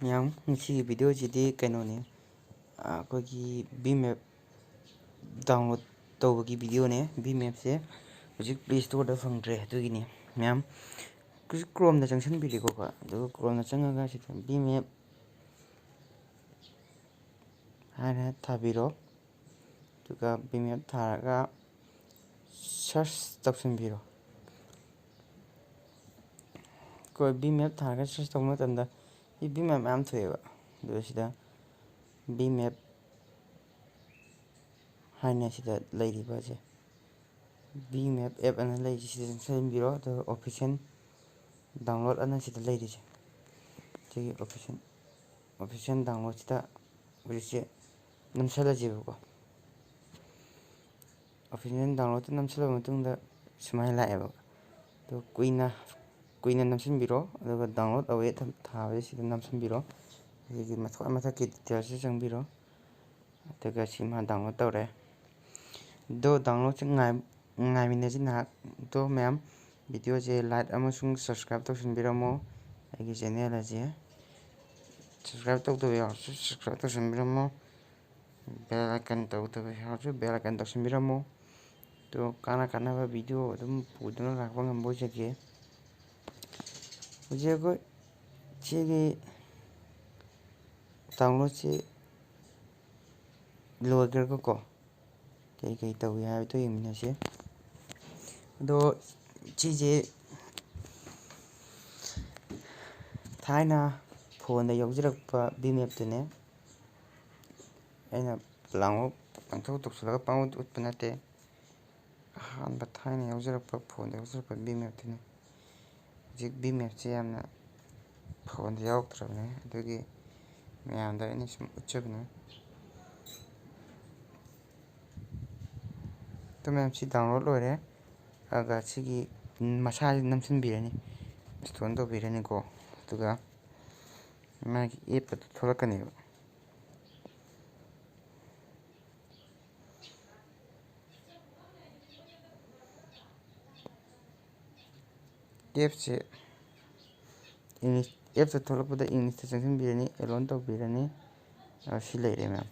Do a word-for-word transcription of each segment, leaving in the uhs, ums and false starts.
ꯃꯌꯥꯝ, ꯉꯁꯤꯒꯤ ꯚꯤꯗꯤꯑꯣꯁꯤꯗꯤ ꯀꯩꯅꯣꯅꯤ, ꯑꯩꯈꯣꯏꯒꯤ ꯕꯤ ꯃꯦꯞ ꯗꯥꯎꯟꯂꯣꯗ ꯇꯧꯕꯒꯤ ꯚꯤꯗꯤꯑꯣꯅꯦ꯫ ꯕꯤ ꯃꯦꯞꯁꯦ ꯍꯧꯖꯤꯛ ꯄ꯭ꯂꯦ ꯁ꯭ꯇꯣꯔꯗ ꯐꯪꯗ꯭ꯔꯦ, ꯑꯗꯨꯒꯤꯅꯤ꯫ ꯃꯌꯥꯝ, ꯀ꯭ꯔꯣꯝꯗ ꯆꯪꯁꯤꯟꯕꯤꯔꯦꯀꯣ꯫ ꯑꯗꯨꯒ ꯀ꯭ꯔꯣꯝꯗ ꯆꯪꯉꯒ ꯁꯤꯗ ꯕꯤ ꯃꯦꯞ ꯍꯥꯏꯅ ꯊꯥꯕꯤꯔꯣ꯫ ꯑꯗꯨꯒ ꯕꯤ ꯃꯦꯞ ꯊꯥꯔꯒ ꯁꯔꯁ ꯇꯧꯁꯤꯟꯕꯤꯔꯣ꯫ ꯑꯩꯈꯣꯏ ꯕꯤ ꯃꯦꯞ ꯊꯥꯔꯒ ꯁꯔꯁ ꯇꯧꯕ ꯃꯇꯝꯗ ꯁꯤ ꯕꯤ ꯃꯦꯞ ꯃꯌꯥꯝ ꯊꯣꯛꯑꯦꯕ꯫ ꯑꯗꯨ ꯁꯤꯗ ꯕꯤ ꯃꯦꯞ ꯍꯥꯏꯅ ꯁꯤꯗ ꯂꯩꯔꯤꯕꯁꯦ, ꯕꯤ ꯃꯦꯞ ꯑꯦꯞ ꯑꯅ ꯂꯩꯔꯤꯁꯦ, ꯁꯤꯗ ꯆꯪꯁꯤꯟꯕꯤꯔꯣ꯫ ꯑꯗꯨꯒ ꯑꯣꯐꯤꯁꯦꯜ ꯗꯥꯎꯟꯂꯣꯗ ꯑꯅ ꯁꯤꯗ ꯂꯩꯔꯤꯁꯦ, ꯁꯤꯒꯤ ꯑꯣꯐꯤꯁꯦꯜ, ꯑꯣꯐꯤꯁꯦꯜ ꯗꯥꯎꯟꯂꯣꯗꯁꯤꯗ ꯍꯧꯖꯤꯛꯁꯦ ꯅꯝꯁꯤꯜꯂꯁꯦꯕꯀꯣ꯫ ꯑꯣꯐꯤꯁꯦꯜ ꯗꯥꯎꯟꯂꯣꯗꯇ ꯅꯝꯁꯤꯜꯂꯕ ꯃꯇꯨꯡꯗ ꯁꯨꯃꯥꯏꯅ ꯂꯥꯛꯑꯦꯕ꯫ ꯑꯗꯨ ꯀꯨꯏꯅ, ꯀꯨꯏꯅ ꯅꯝꯁꯤꯟꯕꯤꯔꯣ, ꯑꯗꯨꯒ ꯗꯥꯎꯟꯂꯣꯗ ꯑꯋꯦꯠ ꯊꯥꯕꯁꯦ ꯁꯤꯗ ꯅꯝꯁꯤꯟꯕꯤꯔꯣ꯫ ꯑꯗꯒꯤ ꯃꯊꯛ, ꯃꯊꯛꯀꯤ ꯗꯤꯇꯦꯜꯁꯁꯦ ꯆꯪꯕꯤꯔꯣ꯫ ꯑꯗꯨꯒ ꯁꯤ ꯃꯥ ꯗꯥꯎꯟꯂꯣꯗ ꯇꯧꯔꯦ꯫ ꯑꯗꯣ ꯗꯥꯎꯟꯂꯣꯗꯁꯦ ꯉꯥꯏ-, ꯉꯥꯏꯃꯤꯟꯅꯁꯤ ꯉꯥꯏꯍꯥꯛ꯫ ꯑꯗꯣ ꯃꯌꯥꯝ, ꯚꯤꯗꯤꯑꯣꯁꯦ ꯂꯥꯏꯛ ꯑꯃꯁꯨꯡ ꯁꯕꯁꯀ꯭ꯔꯥꯏꯕ ꯇꯧꯁꯤꯟꯕꯤꯔꯝꯃꯣ꯫ ꯑꯩꯒꯤ ꯆꯦꯅꯦꯜ ꯑꯁꯦ ꯁꯕꯁꯀ꯭ꯔꯥꯏꯕ ꯇꯧꯗꯕ ꯌꯥꯎꯔꯁꯨ ꯁꯕꯁꯀ꯭ꯔꯥꯏꯕ ꯇꯧꯁꯤꯟꯕꯤꯔꯝꯃꯣ꯫ ꯕꯦꯜ ꯑꯥꯏꯀꯟ ꯇꯧꯗꯕ ꯌꯥꯎꯔꯁꯨ ꯕꯦꯜ ꯑꯥꯏꯀꯟ ꯇꯧꯁꯤꯟꯕꯤꯔꯝꯃꯣ꯫ ꯑꯗꯣ ꯀꯥꯟꯅ ꯀꯥꯟꯅꯕ ꯚꯤꯗꯤꯑꯣ ꯑꯗꯨꯝ ꯄꯨꯗꯨꯅ ꯂꯥꯛꯄ ꯉꯝꯕ ꯑꯣꯏꯖꯒꯦ꯫ ꯍꯧꯖꯤꯛ ꯑꯩꯈꯣꯏ ꯁꯤꯒꯤ ꯗꯥꯎꯟꯂꯣꯗꯁꯤ ꯂꯣꯏꯈ꯭ꯔꯒꯀꯣ, ꯀꯩ ꯀꯩ ꯇꯧꯏ ꯍꯥꯏꯕꯗꯣ ꯌꯦꯡꯃꯤꯟꯅꯁꯤ꯫ ꯑꯗꯣ ꯁꯤꯁꯦ ꯊꯥꯏꯅ ꯐꯣꯟꯗ ꯌꯥꯎꯖꯔꯛꯄ ꯕꯤ ꯃꯦꯞꯇꯨꯅꯦ꯫ ꯑꯩꯅ ꯗꯥꯎꯟꯂꯣꯗ ꯄꯪꯇꯧ ꯇꯧꯁꯤꯜꯂꯒ ꯄꯪꯎꯠ ꯎꯠꯄ ꯅꯠꯇꯦ꯫ ꯑꯍꯥꯟꯕ ꯊꯥꯏꯅ ꯌꯥꯎꯖꯔꯛꯄ, ꯐꯣꯟꯗ ꯌꯥꯎꯖꯔꯛꯄ ꯕꯤ ꯃꯦꯞꯇꯨꯅꯤ꯫ ꯍꯧꯖꯤꯛ ꯕꯤ ꯃꯦꯞꯁꯦ ꯌꯥꯝꯅ ꯐꯣꯟꯗ ꯌꯥꯎꯔꯛꯇ꯭ꯔꯕꯅꯦ, ꯑꯗꯨꯒꯤ ꯃꯌꯥꯝꯗ ꯑꯩꯅ ꯁꯨꯝ ꯎꯠꯆꯕꯅꯦ꯫ ꯑꯗꯨ ꯃꯌꯥꯝꯁꯤ ꯗꯥꯎꯟꯂꯣꯗ ꯂꯣꯏꯔꯦ꯫ ꯑꯗꯨꯒ ꯁꯤꯒꯤ ꯃꯁꯥꯁꯤ ꯅꯝꯁꯤꯟꯕꯤꯔꯅꯤ, ꯏꯟꯁꯇꯣꯜ ꯇꯧꯕꯤꯔꯅꯤꯀꯣ꯫ ꯑꯗꯨꯒ ꯃꯥꯒꯤ ꯑꯦꯞ ꯑꯗꯨ ꯊꯣꯛꯂꯛꯀꯅꯦꯕ꯫ ꯑꯦꯞꯁꯦ ꯏꯅꯤ-, ꯑꯦꯞꯁꯇ ꯊꯣꯛꯂꯛꯄꯗ ꯏꯪꯂꯤꯁꯇ ꯆꯪꯁꯤꯟꯕꯤꯔꯅꯤ, ꯑꯦꯂꯣꯟ ꯇꯧꯕꯤꯔꯅꯤ꯫ ꯑ, ꯁꯤ ꯂꯩꯔꯦ ꯃꯌꯥꯝ꯫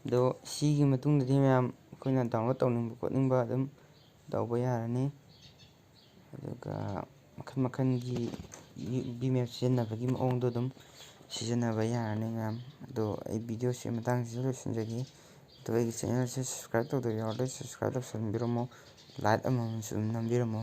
ꯑꯗꯣ ꯁꯤꯒꯤ ꯃꯇꯨꯡꯗꯗꯤ ꯃꯌꯥꯝ ꯑꯩꯈꯣꯏꯅ ꯗꯥꯎꯟꯂꯣꯗ ꯇꯧꯅꯤꯡꯕ ꯈꯣꯠꯅꯤꯡꯕ ꯑꯗꯨꯝ ꯇꯧꯕ ꯌꯥꯔꯅꯤ꯫ ꯑꯗꯨꯒ ꯃꯈꯜ ꯃꯈꯜꯒꯤ ꯚꯤꯃꯦꯞ ꯁꯤꯖꯤꯟꯅꯕꯒꯤ ꯃꯑꯣꯡꯗꯣ ꯑꯗꯨꯝ ꯁꯤꯖꯤꯟꯅꯕ ꯌꯥꯔꯅꯤ ꯃꯌꯥꯝ꯫ ꯑꯗꯣ ꯑꯩ ꯚꯤꯗꯤꯑꯣꯁꯤ ꯃꯇꯥꯡꯁꯤꯗ ꯂꯣꯏꯁꯤꯟꯖꯒꯦ꯫ ꯑꯗꯣ ꯑꯩꯒꯤ ꯆꯦꯅꯦꯜꯁꯦ ꯁꯕꯁꯀ꯭ꯔꯥꯏꯕ ꯇꯧꯗꯕ ꯌꯥꯎꯔꯗꯤ ꯁꯕꯁꯀ꯭ꯔꯥꯏꯕ ꯇꯧꯁꯟꯕꯤꯔꯝꯃꯣ, ꯂꯥꯏꯛ ꯑꯃꯃꯝꯁꯨ ꯑꯗꯨꯝ ꯅꯝꯕꯤꯔꯝꯃꯣ꯫